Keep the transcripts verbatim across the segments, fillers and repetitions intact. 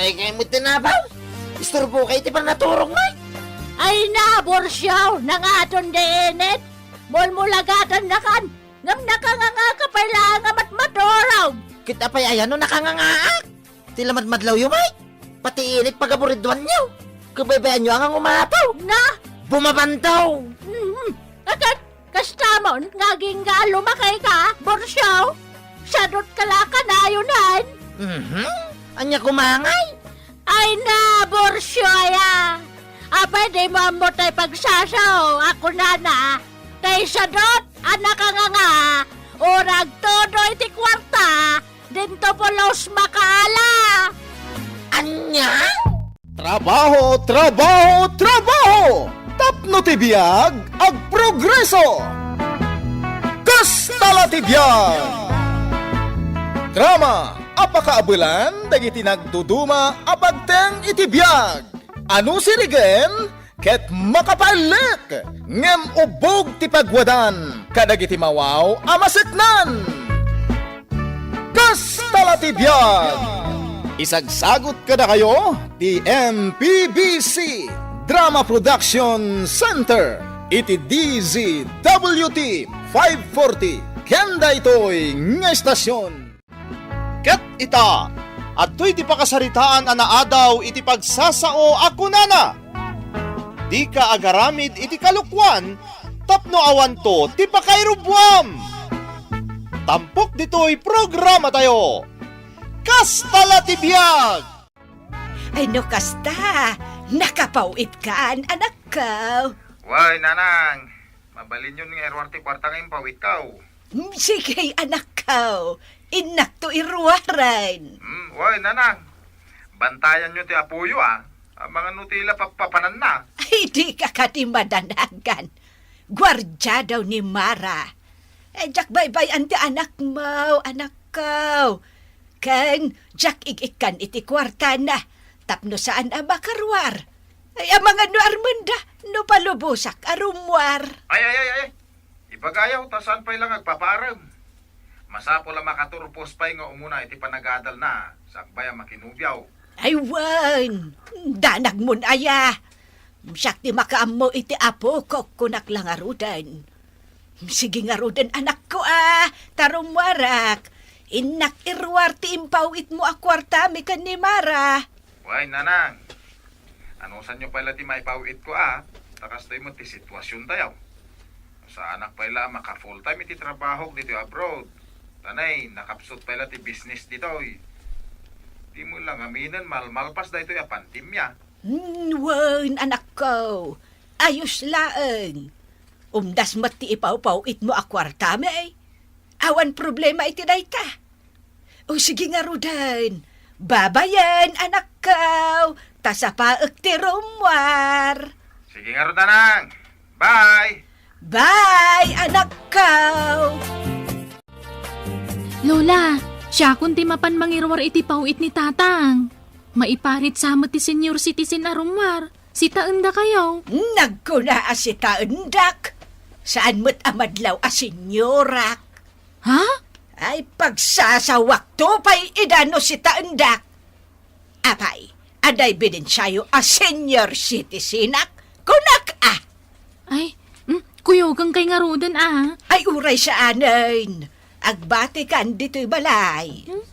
Ay, kay mo tinabaw? Isturbo kay ti panaturong, Mike. Ay na, Borsiaw, nangaton di init. Mulmulagatannakan, ngem nakanganga ka pay laeng a matmaturog. Ket apay aya no nakangangaak? Ti lamadmadlaw yo, Mike. Pati init pagaburidwan yo. Kabaybayan yo a nga umapaw. Na? Bumabantaw. Mhm. Akat, kastamon, nga agingga a lumakay ka, Borsiaw? Sadot ka la kanayon. Mhm. Anya kumangay? Ay na, Borsiaw aya. Apay di mo ammo tay pagsasao, a kunana, tay sadot a nakanganga, urag todo iti kuarta, dinto pulos makaala. Anya? Trabaho, trabaho, trabaho! Tapno ti biag, agprogreso! Kasta la ti biag! Drama a pakaabelan dagiti nagduduma a pagteng iti biag. Ano sirigen? Ket makapaellek, ngem ubbog ti pagwadan kadagiti mawaw a maseknan. Kasta la ti biag! Isagsagut kadakayo ti M P B C Drama Production Center iti D Z W T five forty ken daytoy nga estasion. Ket ita, adtoy ti pakasaritaan a naadaw iti pagsasao a kunana, "Dika agaramid iti kalokuan tapno awanto ti pakairubuam." Tampok ditoy programatayo. Kasta la ti biag! Ay no kasta, nakapaw-itkan, anakko. Way, nanang, mabalinyon nga iruar ti kuarta nga impawitko. Mm, sige, anakko. Innakto iruaren. Mm, way, nanang. Bantayanyo ti apoyo, a. Amangan no ti la pappapananna. Ay, dika kadi madanagan. Guardia daw ni Mara. Eh, diak baybay-an ti anakmo, anakko. Ken diak ig-ikkan iti kuartana, tapno saan a makaruar. Ay, amangan no armenda, no palubosak a rummuar. Ay, ay, ay, ay. Ibagayo, ta saan pay la nga agpaparem. Masapul a makaturpos pay nga umuna iti panagadalna, sakbay a makinobiaw. Ay, wen, danagmon aya. Siak ti makaammo iti apok, kunak la ngaruden. Sige ngaruden, anakko, a, ta rummuarak. Innak iruar ti impaw-itmo a kuartami ken ni Mara. Way, nanang. Anusanyo pay la ti maipaw-itko, a? Ta kastoy met ti situasiontayo. Saanak pay la a maka-full time iti trabahok ditoy abroad. Ta nay, nakapsut pay la ti business ditoy. Dimo la ngaminen malmalpas daytoy a pandemia. Hmm, wen, anakko. Ayos laeng. Umdas met ti ipawpaw-itmo a kuartami. Awan problema iti dayta. O, sige ngaruden. Babayen, anakko. Ta sapaek ti rummuar. Sige ngarud, nanang. Bye. Bye, anakko. Lola, siakon ti mapan mangiruar iti paw-it ni Tatang. Maiparit sa met ti senior citizen a rummuar. Sitaendakayo. Nagkuna a sitaendak. Saan met a madlaw a seniorak. Ha? Ay, pagsasawakto pay ida no sitaendak. Apay, adda ebidensiayo a senior citizenak? Kunak, a. Ay, mm, kuyogan kay ngaruden, a. Ay, uray saanen. Agbatikan ditoy balay. Hmm?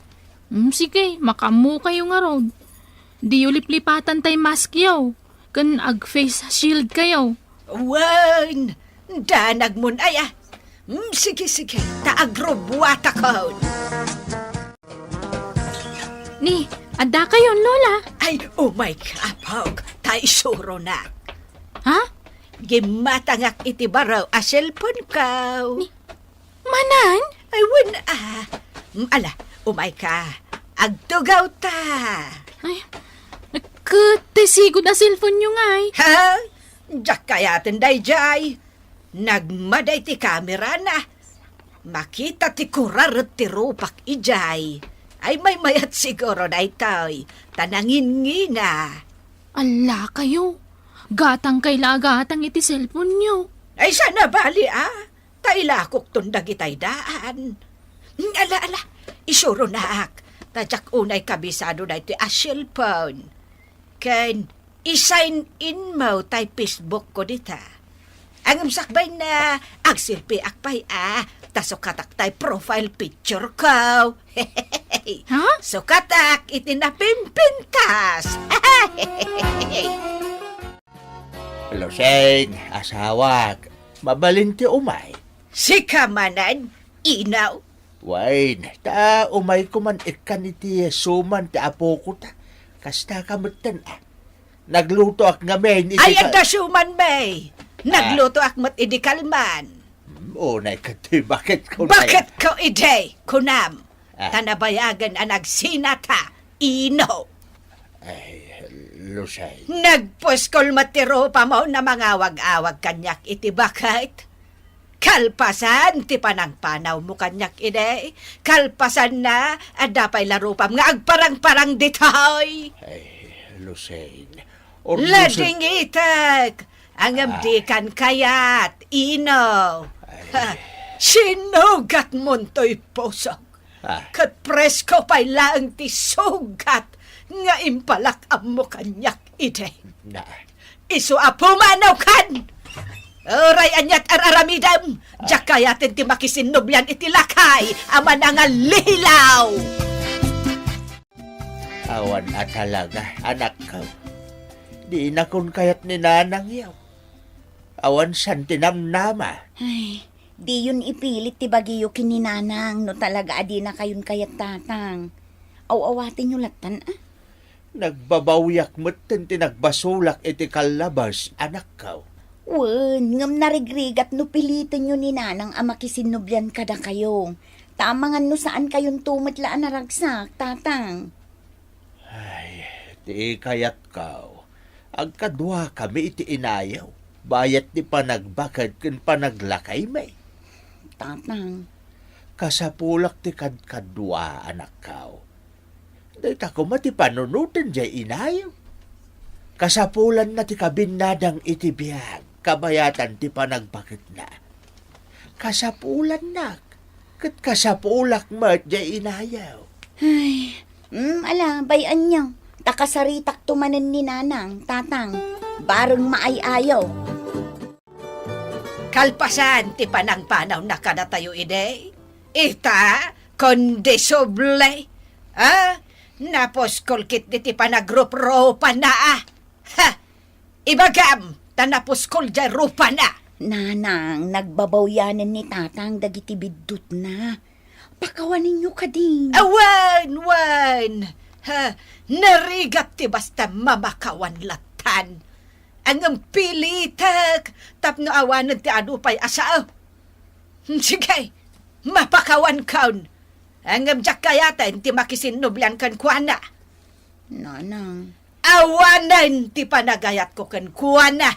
Hmm, sige, makaammokayo ngarud. Diyo liplipatan tay maskyo, ken ag-face shield kayo. Wen, danagmon aya. Hmm, sige, sige, ta agrubbuatakon. Ni, adda kayon, Lola? Ay, umay ka, apok, ta isuronak. Ha? Gimmatangak iti baro a cellphone ko. Ni, Manan? Ay, wen, a. Mm, ala, umay ka. Agtugaw ta. Ay, ket ti sigud a cellphone-yo ngay. Ha? Diak kayaten daydiay. Nagmada iti kamerana. Makita ti kuraret ti rupak idiay. Ay, maymayat siguro daytoy. Ta nangingina. Alla kayo. Gatang kay la a gatang iti cellphone-yo. Ay, saan a bali, a? Ta ilakokton dagitay daan. Ala, ala, isuronak. Ta diak unay kabisado daytoy a cellphone. Ken i-sign in mo tay Facebook ko dita. Ngem sakbay na, agselfieak pay a, ta sukatak tay profile picture ko. Ha? Sukatak iti napimpintas. Lucing, asawak, mabalin ti umay? Sika manen, Ino? Wen, ta umayko man ikkan iti suman ti apoko ta. Kasta ka metten, a. Naglutoak ngamin iti Ay, ka- adda suman, bay. Ah. Naglutoak met idi kalman. Hmm, unay ka ti, bakit ko Bakit ko idi, kunam? Ah. Ta nabayagen a nagsinata, Ino? Ay, Lucing. Nagpuskol met ti rupamo na mangawag-awag kaniak iti baket. Kalpasan ti panangpanawmo kaniak idi, kalpasanna, adda pay la rupam nga agparang-parang ditoy. Ay, Lucing. Or Lucing. Ladingitek! Angem Ah. dikan kayat, Ino. Ay. Ha, sinugatmontoy pusok. Ah. Ket presko pay laeng ti sugat nga impalak-ammo kaniak idi. Na. Isu a pumanawkan! Uray aniat ar-aramidem, Ah. diak kayaten ti makisinnublian iti lakay a manangalilaw! Awan a talaga, anakko. Dinakon kayat ni nanangyo. Awan san ti namnama. Ay, diyon ipilit ti bagiyo ken ni nanang no talaga a dinakayon kayat, tatang. Aw-awatenyo lattan, a? Nagbabawiak metten ti nagbasolak iti kallabas, anakko. Wen, ngem narigrigat no pilitenyo ni nanang a makisinnublian kadakayo. Ta amangan no saankayonto met la a naragsak, tatang. Ay, ti kayatko, agkaduakami iti inayo, bayat ti panagbaket ken panaglakaymi. Tatang. Kasapulak ti kadkadua, anakko. Dayta koma ti panunoten jay inayo. Kasapulanna ti kabinnadang iti biag, kabayatan ti panagbaketna. Kasapulannak, ket kasapulak met jay inayo. Ay, mm, ala, bay-anyo. Ta kasaritakto manen ni nanang, tatang. Bareng maay-ayo. Kalpasan ti panangpanawna kadatayo idi, ita, kundi subli. A, napuskol ketdi ti panagruprupana, a. Ha! Ibagam, ta napuskol jay rupana. Nanang, nagbabawianen ni tatang dagiti biddutna. Pakawanenyo kadi. Awan, wan. Ha, narigat ti basta mamakawan lattan. Ngem pilitek tapno awanen ti adu pay a sao. Sige, mapakawankon. Ngem diak kayaten ti makisinnublian kenkuana. Nanang. Awanen ti panagayatko kenkuana.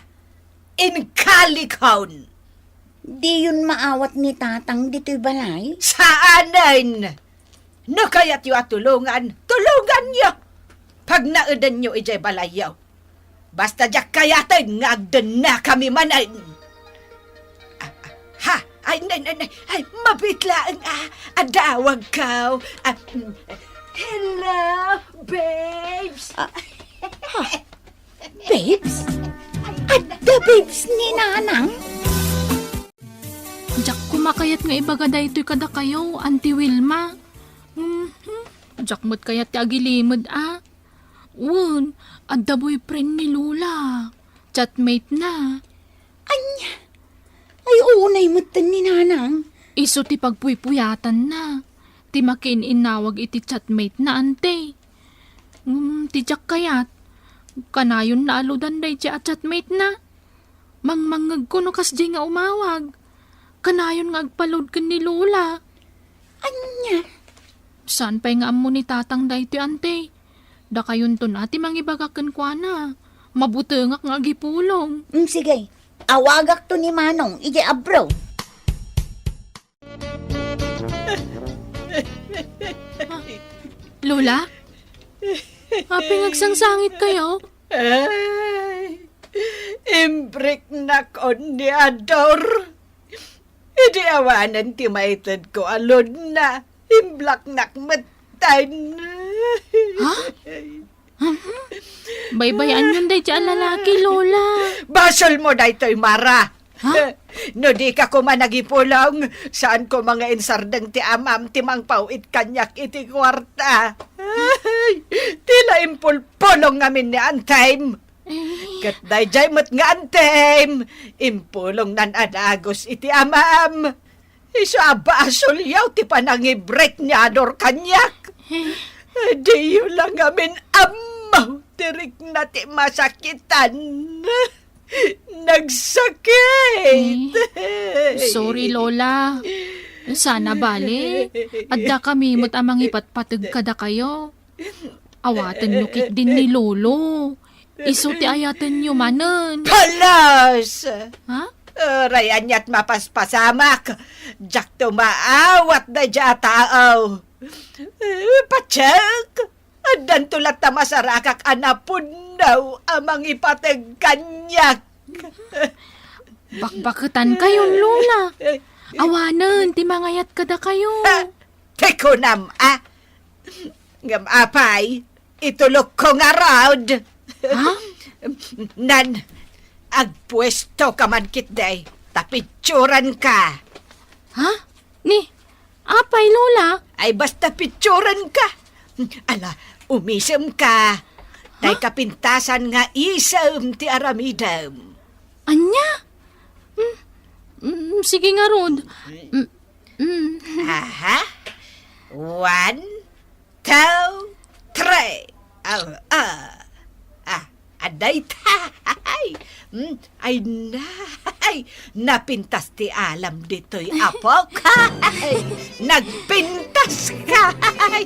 Inkalikon. Diyon maawat ni tatang ditoy balay? Saanen! No kayatyo a tulongan, tulonganyo! Pagnaedenyo idiay balayyo. Basta diak kayaten nga agdennakami manen. Ah, ah, ha? Ay, nay, nay, nay. Ay, mabiit laeng, a, adawagko. A, mm, hello, babes. Ah, ha? Babes? Adda babes ni nanang? Diak koma kayat nga ibaga daytoy kadakayo, Auntie Wilma. Mhm. Diak met kayat ti agilimed, a. Wen, adda boyfriend ni Lola. Chatmate na. Ania? Ay, unay metten ni nanang. Isu ti pagpuypuyatanna. Ti makiin-innawag iti chatmate na, ante. Ngem ti diak kayat, kanayon naaludan daydiay a chatmate na. Mangmangngegko no kasdiay nga umawag. Kanayon nga agpalud ken ni Lola. Ania? Saan pay nga ammo ni tatang daytoy, ante? Dakayonto na ti mangibaga kenkuana. Mabutengak nga agipulong. Mm, sige. Awagakto ni Manong idiay abro. Lola? Apay nga agsangsangitkayo? Ay, imbriknakon ni Ador. Idi awanen ti maitedko a load na, imblaknak met tay Ha? Mhm. Baybay-anyon daydiay a lalaki, Lola. Basolmo daytoy, Mara. Ha? No dika koma nagipulong, saan koma nga insardeng ti amam ti mangpaw-it kaniak iti kuarta. Ay, ti la impulpulong ngamin ni Antem. Eh. Ket daydiay met nga Antem, impulongnan a dagus iti amam. Isu a basolyo ti panangibrek ni Ador kaniak. Eh. Diyo la ngamin ammo ti rikna ti masakitan. Nagsakit. Eh, sorry, Lola. Sana bale, adda kami met a mangipatpateg kadakayo. Awatenyo ketdin ni Lolo. Isu ti ayatenyo manen. Palas! Ha? Uray aniat mapaspasamak. Diakto maawat daydiay a tao. Eh, patiek! Addanto latta masarakak a napudno a mangipateg kaniak. Bakbaketankayon, Lola. Awanen ti mangayat kadakayo. Ha? Ti kunam, a? Ngem apay, itulokko ngarud. Ha? Nan, agpuestoka man ketdi, ta pitsurenka. Ha? Ni, apay, Lola? Ay, basta pitsurenka. Ala, umisemka. Tay Ha? kapintasan nga isem ti aramidem. Ania? Mm, mm, sige ngarud. Mm, mm. Aha. One, two, three. Ah, ah. Ah, adaytay. Mm, ay, nay. Napintas ti alam ditoy, apok. Ay, nagpintas ka. Ah,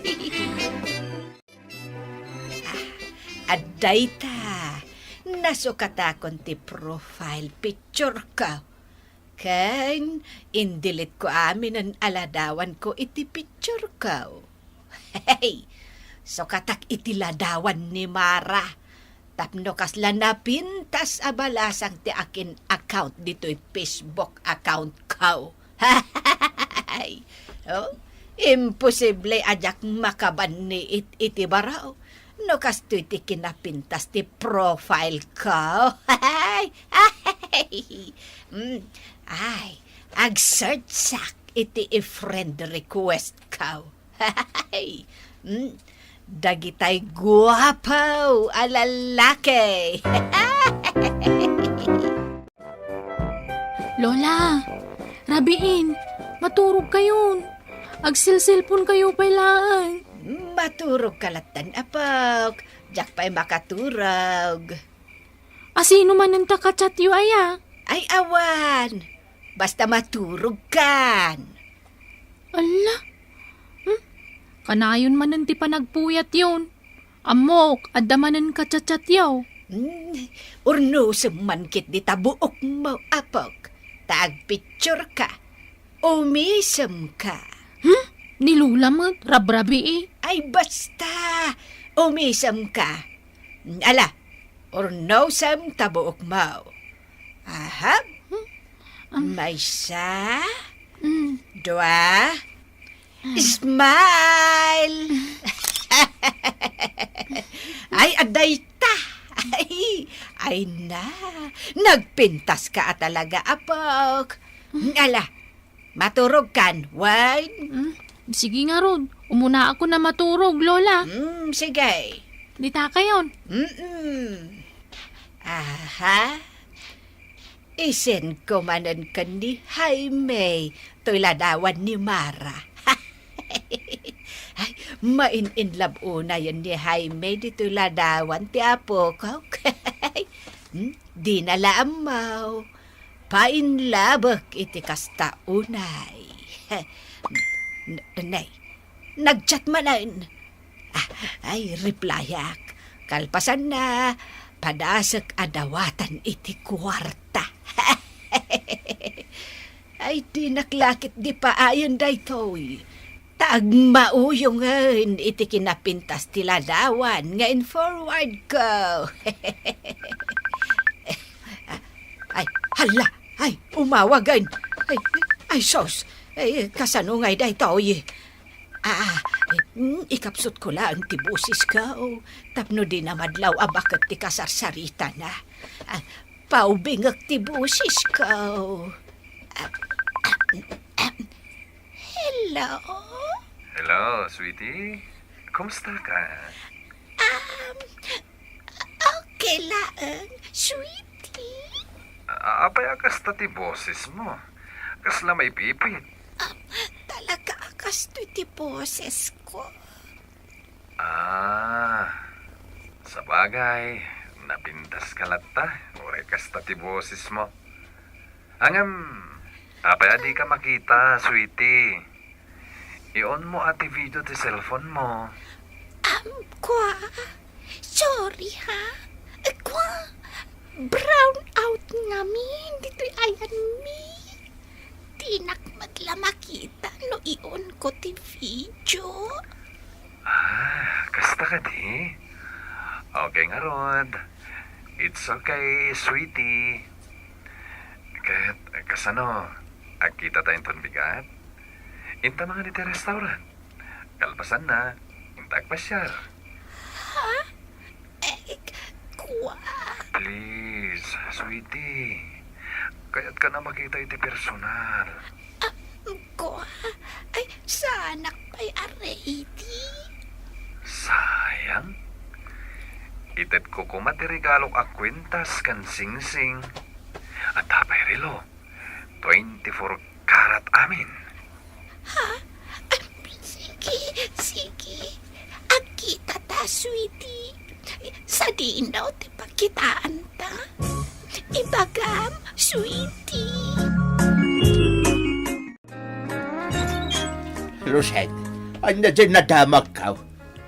adayta. Nasukatakon ti profile picture ko. Ken, indelete ko aminen a ladawanko iti picture ko. Hey! Sukatak iti ladawan ni Mara. Tapno kasla napintas a balasang ti akin account ditoy Facebook account ko. Hey! Oh, imposible a diak makabanniit iti baro. No kastoy ti kinapintas ti profile ko. Ay, ay, mm, ay, agsearchak iti i-friend request ko. Ay, mm, dagitay guapo a lalaki. Lola, rabiin, maturog kayon. Agselselpon kayo pay laeng. Maturog ka lattan, apok. Diak pay makaturog. Asino manen ta ka-chat yo aya? Ay, awan. Basta maturog kan. Ala? Hmm? Kanayon manen ti panagpuyat yon. Ammok, adda manen ka-chat-chat yo. Hmm, urnosem man ketdi ta buok mo, apok. Ta agpicture ka. Umisem ka. Hmm? Ni Lola met, rabrabii. Ay, basta. Umisem ka. Ala, urnosem ta buok mo. Aha. Hmm? Am- Maysa. Hmm. Dua. Smile! Ay, adayta! Ay, ay na, nagpintas ka a talaga, apok. Ala, maturog kan, wen? Hmm, sige ngarud, umuna ako na maturog, Lola. Hmm, sige. Dita kayon. Mm-mm. Aha. Isend ko manen ken ni Jaime toy ladawan ni Mara. Ay, main-in love unayen ni Jaime ditoy ladawan ti apok. Hmm? Dina la ammo. Painlabek iti kasta unay. N-, nay, nag-chat manen. Ah, ay, replyak. Kalpasanna, padasek a dawatan iti kuarta. Ay, dinak la ketdi paayen daytoy. Ta agmauyongen iti kinapintas ti ladawan nga in-forward ko. Ay, hala! Ay, umawagen! Ay, ay, sus! Ay, kasano ngay daytoy? Ah, mm, ikapsutko laeng ti bosesko, tapno dina madlaw a baket ti kasarsaritana. Ah, paubingek ti bosesko. Ah, ah, ah, hello? Hello, sweetie. Kumusta ka? Um, okay laeng, sweetie. A-, apay a kasta ti bosesmo? Kasla maipipit? Ah, talaga a kastoy ti bosesko. Ah, sabagay, napintaska latta, uray kasta ti bosesmo. Ngem, apay a dika makita, sweetie? I-on-mo a ti video ti cellphone-mo. Am, kua, sorry ha. Kua, brown out ngamin ditoy ayanmi. Dinak met la makita no i-on-ko ti video. Ah, kasta kadi? Okay ngarud. It's okay, sweetie. Ket, kasano? Agkitata inton bigat? Inta mangan iti restaurant. Kalpasanna, inta agpasiar. Ha? Eh, kua. Please, sweetie. Kayatka a makita iti personal. Ah, kua. Ay, saanak pay a ready. Sayang. Itedko koma ti regalok a kuentas ken singsing. Adda pay relo. Twenty-four karat amin. Ha? Ah, sige, sige. Agkitata, sweetie. Sadino ti pagkitaanta? Ibagam, sweetie. Rosel, ania diay nadamagko?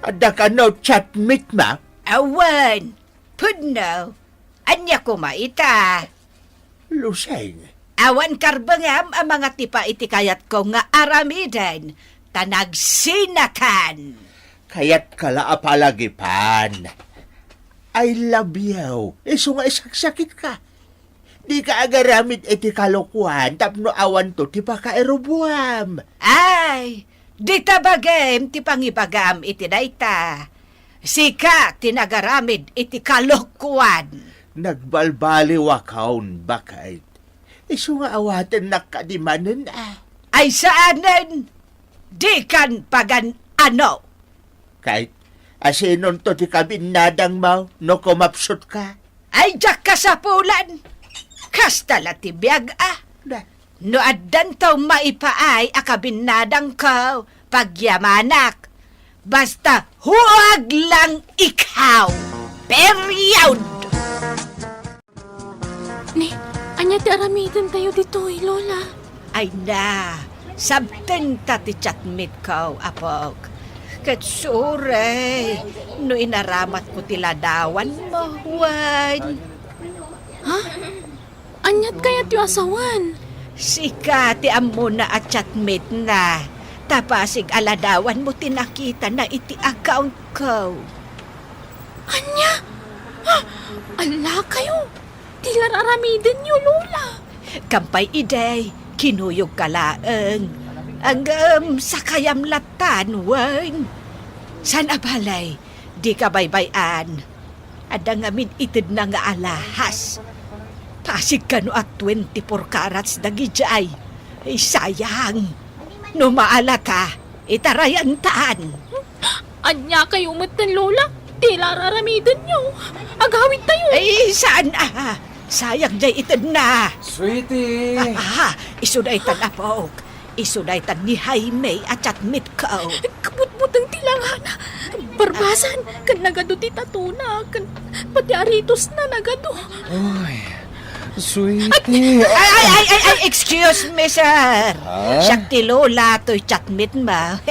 Adda kano chat meet-mo? Awan. Pudno. Ania koma ita? Rosel. Awan karbengam a mangatipa iti kayatko nga aramiden, ta nagsinatan. Kayatka la a palagipan. I love you. Isu nga isaksakitka. Dika agaramid iti kalokuan tapno awanto ti pakairubuam. Ay, dita bagim ti pangibagam iti dayta. Sika ti nagaramid iti kalokuan. Nagbalbaliwakon, baket. Isu nga awatennak kadi manen a. Ay saanen, dikan pagan-ano. Ket, asinonto ti kabinnadangmo no kumapsutka? Ay, diak kasapulan. Kasta la ti biag a. Da. No addanto maipaay a kabinnadangko, pagyamanak. Basta huag lang ikaw. Period! Ni, ania ti aramidentayo ditoy, Lola? Ay na, sabtenta ti chatmeet ko, apok. Ket sorry, no inaramatko ti ladawanmo, wen. Ha? Aniat kayatyo a sawen? Sika ti ammona a chatmeet na. Ta pasig a ladawanmo ti nakitana iti account ko. Ania? Ha? Allakayo! Ti la ar-aramidenyo, Lola! Kampay idi, kinuyogka laeng. Ngem sakayam lattan, wen. Saan a balay, dika baybay-an. Adda ngamin itedna nga alahas. Pasig kano a twenty-four carats dagidiay. Ay, sayang. No maalata, itarayantan. Ania kayo metten, Lola? Ti la ar-aramidenyo. Agawidtayo. Ay, saan a? Sayang diay itedna. Sweetie! Ah, isu daytan, apok. Isu daytan ni Jaime a chatmeet ko. Kabutbuteng ti langana. Barbasan, ken nagadu ti tatona, ken pati aritosna nagadu. Oy, sweetie. Ay, ay, ay, ay, ay, excuse me, sir. Ha? Siak ti Lola toy chatmeet mo.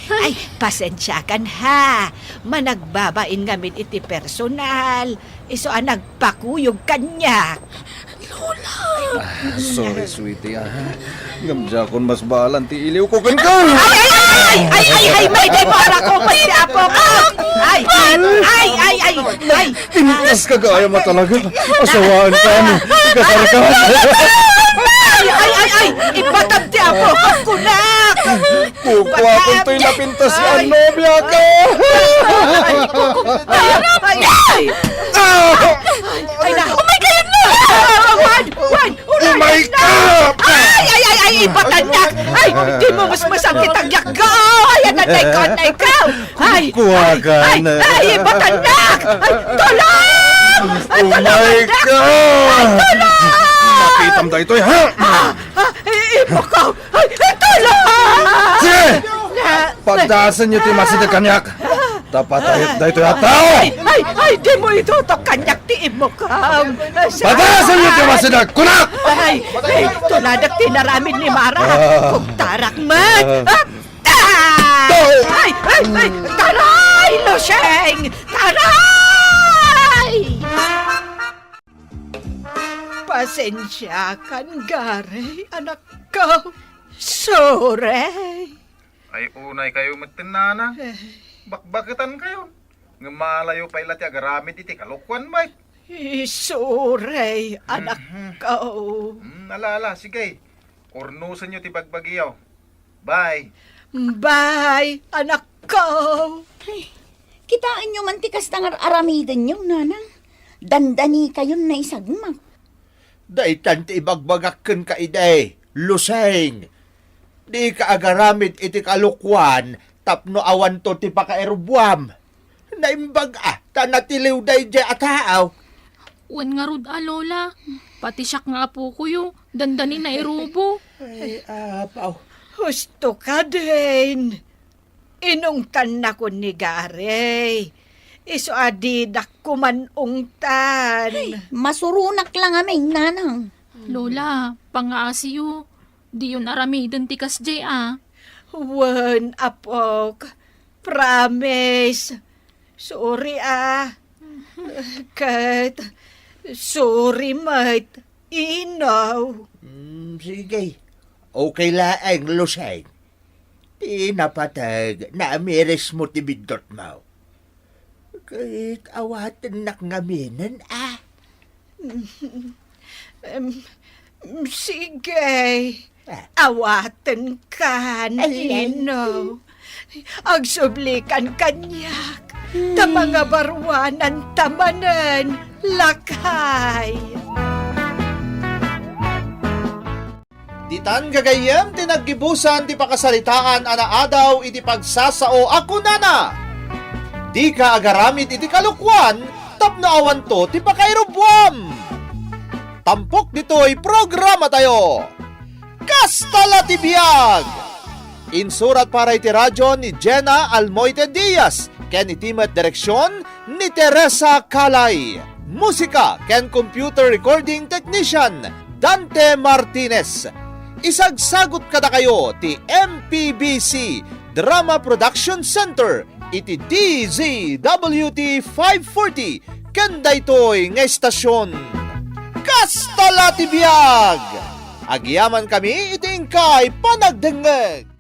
Ay, pasensiakan ha. Managbabain ngamin iti personal. Isu a nagpakuyog kaniak. Lola! Ah, sorry, sweetie, ah. Ngem diakon masbalan ti iliwko kenka. Ay, ay, ay, ay, ay, ay, ay, may, may, para ko, may, si apo ko. Ay, ay, ay, ay, ay, ay. Pintaska gayam a talaga. Asawaan ka mo. Ikasar ka. Ay, ay, Ay, ay, ipatam ti apo, kunak! Kukuakan toy napintas nga nobia ka! Ay, ay, ay, ay, ay! Ah! Ay, na, umay kayo na! Wan, wan, Umay ka! Ay, ay, ay, ay, ipatannak! Ay, di mo musmusan ti tagyakko! Ay, ananay ko, anay ko! Ay, Kuwagan. Ay, ay, ipatannak! Ay, tulong! Ay, tulong, Umay anak! Ka! Ay, tulong! Makitam daytoy, ha? Ah, ah, i-, ipo ko! Ay, ay, tulong! Sige! Na- Padasen niyo ti masideg kaniak. Tapatayek daytoy a tao! Ay, ay, ay, di mo itutok kaniak ti immukam. Padasen niyo ti masideg, kunak! Ay, ay, tuladak ti naramid ni Mara. Ah. Kugtarak met. Ah. Ah! Tao! Ay, ay, ay, taray, Luseng! Taray! Pasensiakan, Gary, anakko. Sorry. Ay, unay kayo met, nana. Eh. Bakbaketan kayo. Ngem malayo pay la ti agaramid iti kalokuan, bay. Isuray, Mhm. anakko. Mm, ala, ala, sige. Kurnusenyo ti bagbagiyo. Bye. Bye, anakko. Ay, kitaenyo man ti kasta nga ar-aramidenyo, nanang. Dandani kayon naisagmak. Daytan ti ibagbagak kenka idi, Luseng. Dika agaramid iti kalokuan tapno awanto ti pakairubbuam. Naimbag a ta natiliw daydiay a tao. Wen ngarud a, Lola, pati siak nga apokoyo, dandani nairubo. Ay, apaw. Husto ka, Dane. Inungtannakon ni Gary. Isu a didak kuman ungtan. Ay, masuronak la ngamin, nanang. Lola, pangaasiyo, diyon aramiden ti kasdiay a. Wen, apok. Promise. Sorry a. Ket, sorry met, Ino. Mm, sige. Okay laeng, Luseng. Ti napateg, naamirismo ti biddutmo. Ket awatennak ngaminen a. Em, sige. Ah. Awatenkan, Ay, ay. Ino. Agsublikan kaniak. Ta Hmm. mangabaruananta manen, lakay. Ditan gagayyem ti naggibusan ti pakasaritaan a naadaw iti pagsasao a kunana, "Dika agaramid iti kalokuan tapno awanto ti pakairubbuam." Tampok ditoy programatayo. Kasta la ti biag! Insurat para iti radio ni Jenna Almoite Diaz ken iti met direksion ni Teresa Calay. Musika ken computer recording technician, Dante Martinez. Isagsagut kadakayo ti M P B C Drama Production Center iti D Z W T five forty ken daytoy nga estasion. Kasta la ti biag! Agyamankami iti inkay panagdengngeg.